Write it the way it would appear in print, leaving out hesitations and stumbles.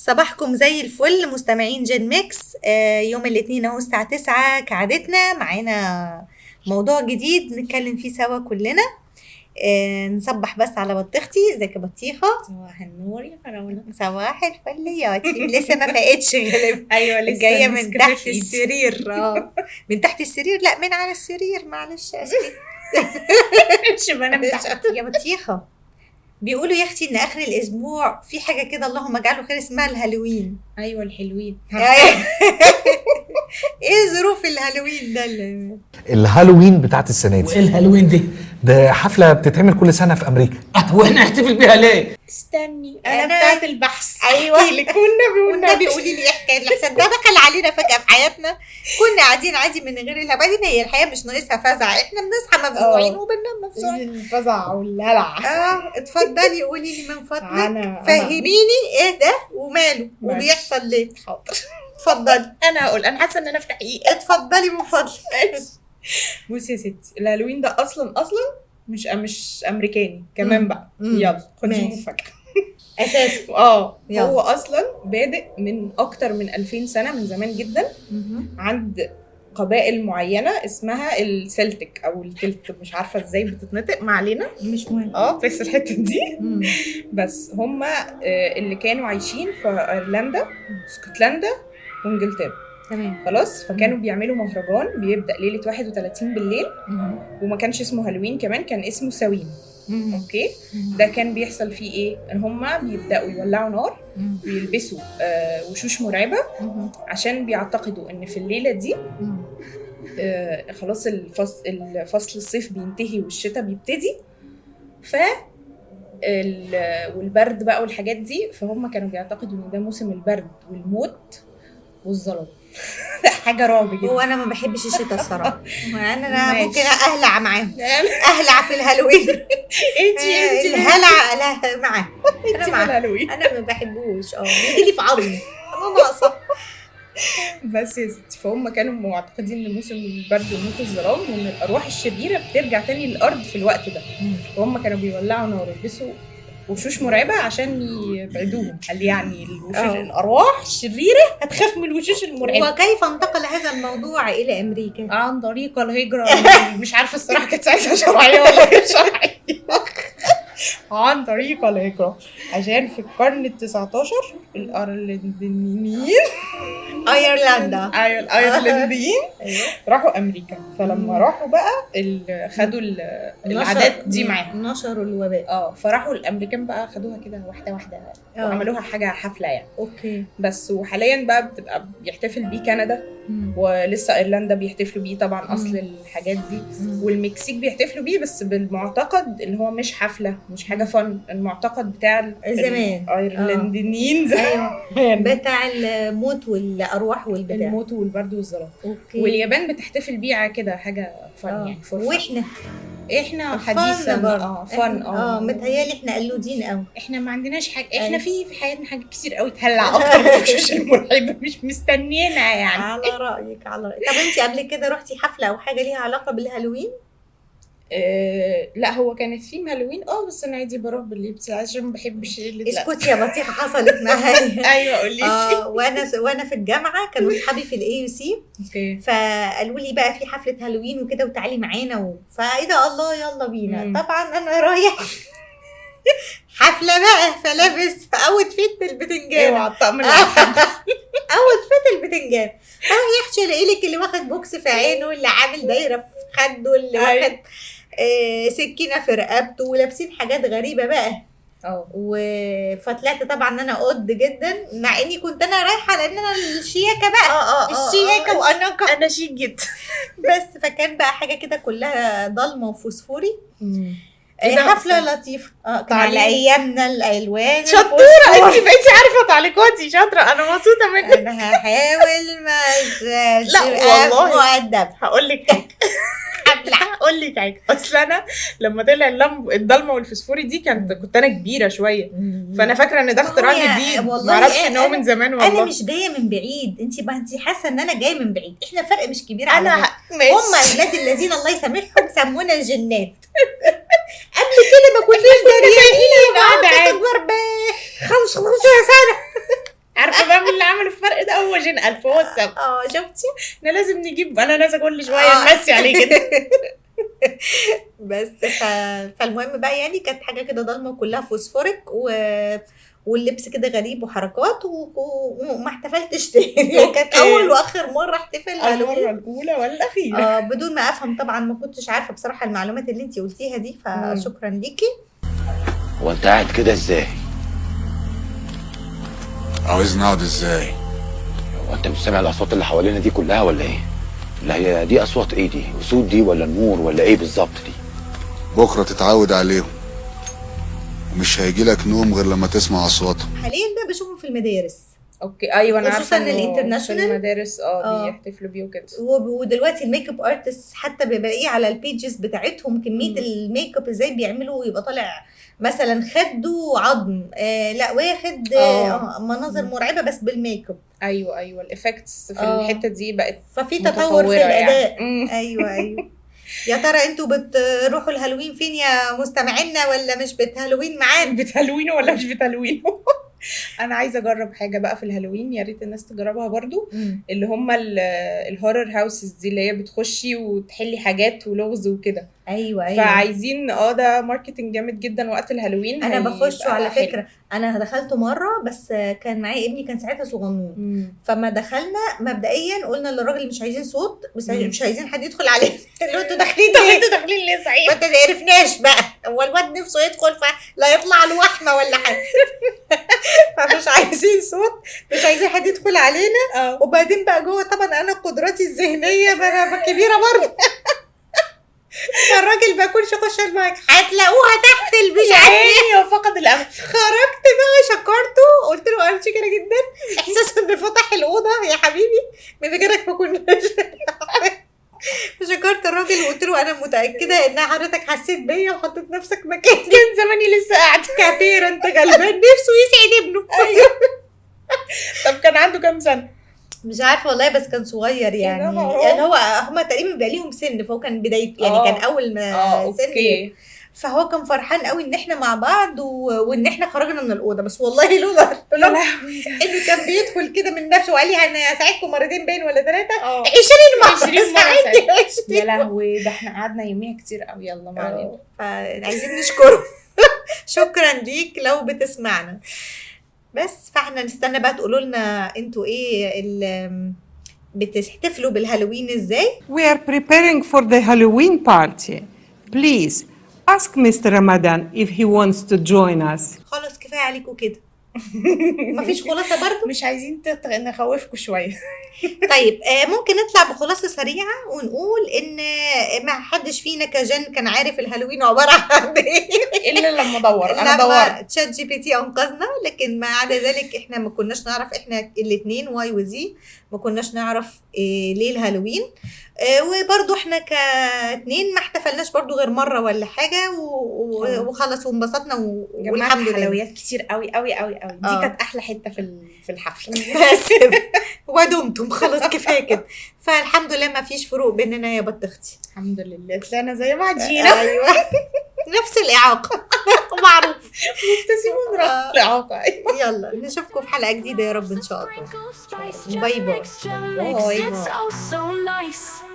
صباحكم زي الفل مستمعين Gen Mix. يوم الاثنين اهو الساعة 9 كعادتنا، معانا موضوع جديد نتكلم فيه سوا كلنا. نصبح بس على بطيختي. ازيك يا بطيخه؟ صباح النور يا فراوله. صباح الفل يا واتي. لسه ما فاقتش غالبا. ايوه لسه جاية من تحت السرير. من تحت السرير، لا من على السرير، معلش اسفه. مش بنام تحت يا بطيخه. بيقولوا يا اختي ان اخر الاسبوع في حاجة كده اللهم اجعله خير اسمها الهالوين. ايوه الحلوين. ايه ظروف الهالوين ده؟ الهالوين بتاعت السنة دي. وايه الهالوين دي؟ ده حفلة بتتعمل كل سنة في امريكا. واحنا نحتفل بيها ليه؟ استني انا بتاعت البحث. ايوه اللي كنا والنبي قولي لي ايه حكاية الاحسان ده؟ دخل علينا فجاة في حياتنا، كنا قاعدين عادي من غير الهبل. بعدين هي الحياة مش ناقصها فزع، احنا بنصحى مفزوعين وبننام مفزوعين. الفزع والهلع. اتفضلي قولي لي من فضلك، فهميني ايه ده وماله وبيحصل ليه. حاضر اتفضلي. انا هقول، انا حاسه ان انا في تحقيق. اتفضلي من فضلك. بصي يا ستي، الهالوين ده اصلا مش امريكاني كمان بقى. يلا خدي مفاجاة اساسي. هو اصلا بادئ من اكتر من 2000 سنة، من زمان جدا، عند قبائل معينة اسمها ال Celtic او الكلت، مش عارفه ازاي بتتنطق، ما علينا مش مهم. بس الحتة دي بس هم اللي كانوا عايشين في ايرلندا، اسكتلندا وانجلترا. تمام خلاص. فكانوا بيعملوا مهرجان بيبدأ ليلة 31 بالليل، وما كانش اسمه هالوين كمان، كان اسمه ساوين. okay. ده كان بيحصل فيه ايه؟ ان هما بيبدأوا يولعوا نار ويلبسوا وشوش مرعبة، عشان بيعتقدوا ان في الليلة دي خلاص الفصل الصيف بينتهي والشتاء بيبتدي، ف والبرد بقى والحاجات دي. فهم كانوا بيعتقدوا ان ده موسم البرد والموت والظلام. حاجة رعب جدا. هو انا ما بحبش الشتاء الصراحة. انا ممكن اهلع معاهم، اهلع في الهالوين. انتي الهلع لا معاه. انا ما بحبوش. بيجي لي في عظمي، انا ناقصه. بس يا ستي، فهم كانوا معتقدين ان موسم البرد وموت الظلام وان الارواح الشريرة بترجع تاني للارض في الوقت ده. فهم كانوا بيولعوا نار ويلبسوا وشوش مرعبة عشان يبعدوهم. قال يعني الوشوش الأرواح الشريرة هتخاف من الوشوش المرعبة. وكيف انتقل هذا الموضوع إلى أمريكا؟ عن طريق الهجرة. مش عارفة الصراحة كانت ساعتها شرعية ولا غير شرعية. عن طريق الهجرة، عشان في القرن 19 الأيرلنديين ايرلندا، ايوه الايرلنديين راحوا امريكا. فلما راحوا بقى خدوا العادات دي معاهم، نشروا الوباء. فراحوا الامريكان بقى خدوها كده واحدة واحدة وعملوها حاجة حفلة يعني. okay. بس وحاليا بقى بتبقى بيحتفل بيه كندا، ولسه ايرلندا بيحتفلوا بيه طبعا اصل الحاجات دي، والمكسيك بيحتفلوا بيه، بس بالمعتقد ان هو مش حفلة، مش حاجة fun، المعتقد بتاع زمان الايرلنديين زمان بتاع الموت والارواح والبتاع، الموت والبرد والظلام. واليابان بتحتفل بيه كده حاجة fun يعني. واحنا احنا حديثا fun. متهيألي احنا قلودين قوي، احنا ما عندناش حاجة. احنا في حياتنا حاجات كتير قوي تهلع اكتر من الوشوش المرعبة، مش مستنينا يعني. على رايك، على رأيك. طب انت قبل كده رحتي حفلة او حاجة ليها علاقة بالهالوين؟ لا هو كان الثيم هالوين، بس انا عادي بروح باللبس عشان ما بحبش. اسكتي يا بطيخه، حصلت معايا. ايوه قولي لي. وانا في الجامعة كانوا اصحابي في ال AUC، فقالوا لي بقى في حفلة هالوين وكده وتعالي معانا فايه ده، الله يلا بينا. طبعا انا رايح حفلة بقى، فلابس outfit البتنجان. اوعى الطقم outfit البتنجان. يا اختي الاقي لك اللي واخد بوكس في عينه، اللي عامل دايرة في خده، اللي واخد سكينة في رقبته، ولابسين حاجات غريبة بقى. فطلعت طبعا انا قد جدا، مع اني كنت انا رايحة لان انا الشياكه بقى. الشياكه واناقه، انا شيك جدا. بس فكان بقى حاجة كده كلها ضلمة وفوسفوري. حفلة لطيفة. كان على ايامنا الالوان. شطوره انت، بقيتي عارفه تعليقاتي، شاطرة، انا مبسوطة منك. انا هحاول ما لا والله مؤدب. هقول لك حاجة. هقول لك حاجة. اصل انا لما طلع الضلمة والفسفوري دي كنت انا كبيرة شوية، فانا فاكره ان ده اختراع جديد، ما اعرفش ان هو من زمان. والله انا مش جاية من بعيد. انت حاسه ان انا جاية من بعيد. احنا فرق مش كبير على انا. هم اولاد الذين الله يسامحهم سمونا الجنات. قبل كده ما كناش داريين. تكبر ب 15 سنة. عارفه بقى مين اللي عمل الفرق ده؟ هو Gen Alpha، هو السبب. شفتي؟ احنا لازم نجيب انا ناس كل شوية نمسي عليه كده. بس فالمهم بقى يعني كانت حاجة كده ضلمة كلها فوسفوريك واللبس كده غريب وحركات وما احتفلتش تاني. كانت اول واخر مرة احتفل المرة الاولى والاخيرة بدون ما افهم طبعا، ما كنتش عارفه بصراحة المعلومات اللي انتي قلتيها دي، فشكرا ليكي. هو انت قاعد كده ازاي؟ عاوزني اقعد ازاي؟ هو انت مش سامع الاصوات اللي حوالينا دي كلها ولا ايه؟ لا هي دي اصوات ايه دي؟ اسود دي ولا النور ولا ايه بالظبط دي؟ بكره تتعود عليهم ومش هيجي لك نوم غير لما تسمع اصواتهم. حاليا بقى بشوفهم في المدارس. okay ايوه انا عارفه خصوصا ال international في المدارس بيحتفلوا بيه وكده. ودلوقتي ال makeup artist حتى بلاقيه على ال pages بتاعتهم كمية الميك اب ازاي بيعملوا، يبقى طالع مثلا خده عظم لا واخد مناظر مرعبة بس بالميك اب. ايوه ايوه ال effects في الحتة دي بقت، ففي تطور في الاداء يعني. ايوه ايوه. يا ترى انتوا بتروحوا الهالوين فين يا مستمعينا، ولا مش بتهالوين معانا؟ بتهالوينه ولا مش بتهالوينه؟ انا عايزه اجرب حاجة بقى في الهالوين، يا ريت الناس تجربها برضو، اللي هم ال horror houses دي اللي هي بتخشي وتحلي حاجات ولغز وكده. ايوه ايوه. فعايزين ده marketing جامد جدا وقت الهالوين. انا بخشه على فكرة، انا دخلته مرة بس كان معايا ابني كان ساعتها صغنون، فما دخلنا مبدئيا قلنا للراجل مش عايزين صوت، بس مش عايزين حد يدخل علينا. اللي انتوا داخلين ليه؟ انتوا داخلين ليه صحيح؟ ما انت عرفناش بقى، هو الواد نفسه يدخل فلا يطلع له وحمه ولا حاجة. فمش عايزين صوت، مش عايزين حد يدخل علينا. وبعدين بقى جوه طبعا انا قدراتي الذهنية كبيرة برضه، الراجل ما يكونش يخش المايك هتلاقوها تحت البيت. ايوه فقد الامل. خرجت بقى شكرته قلت له انا شكرا جدا، احساس ان فتح الاوضة يا حبيبي من غيرك ما كناش. شكرت الراجل وقلت له انا متاكدة ان حضرتك حسيت بيا وحطيت نفسك مكاني، كان زماني لسه قاعد كبير انت غلبان نفسه يسعد ابنه. ايوه. طب كان عنده كام سنة؟ مش عارفه والله، بس كان صغير يعني هو هما تقريبا بقى ليهم سن، فهو كان بداية يعني كان اول ما سن، فهو كان فرحان قوي ان احنا مع بعض وان احنا خرجنا من الاوضة. بس والله لولا انه كان بيدخل كده من نفسه وقال لي انا هساعدكم مرتين باين ولا ثلاثة 20 مرة 20. يا لهوي ده احنا قعدنا يوميها كتير قوي. يلا ما علينا، فعايزين نشكره. شكرا ليك لو بتسمعنا. بس فاحنا نستنى بقى تقولوا لنا انتوا ايه بتحتفلوا بالهالوين ازاي. We are preparing for the Halloween party. Please ask Mr. Ramadan if he wants to join us. خلاص كفاية عليكم كده. مفيش خلاصه برضو؟ مش عايزين نخوفكم شوية. طيب ممكن نطلع بخلاصه سريعة ونقول ان ما حدش فينا ك Gen كان عارف الهالوين عبارة عن ايه الا لما دور. انا دورت ChatGPT انقذنا، لكن ما عدا ذلك احنا ما كناش نعرف، احنا الاثنين Y و Z ما كناش نعرف إيه ليه الهالوين. وبرضو احنا كاتنين ما احتفلناش برضو غير مرة ولا حاجة وخلص وانبسطنا والحمد لله. حلويات كتير قوي قوي قوي قوي، دي كانت احلى حتة في الحفلة. بس ودمتم خلاص كفاية كده. فالحمد لله ما فيش فروق بيننا يا بطختي، الحمد لله طلعنا زي بعضينا. ايوه نفس الاعاقة معروف، مبتسمون رغم الاعاقة. يلا نشوفكم في حلقة جديدة يا رب ان شاء الله. bye bye. bye.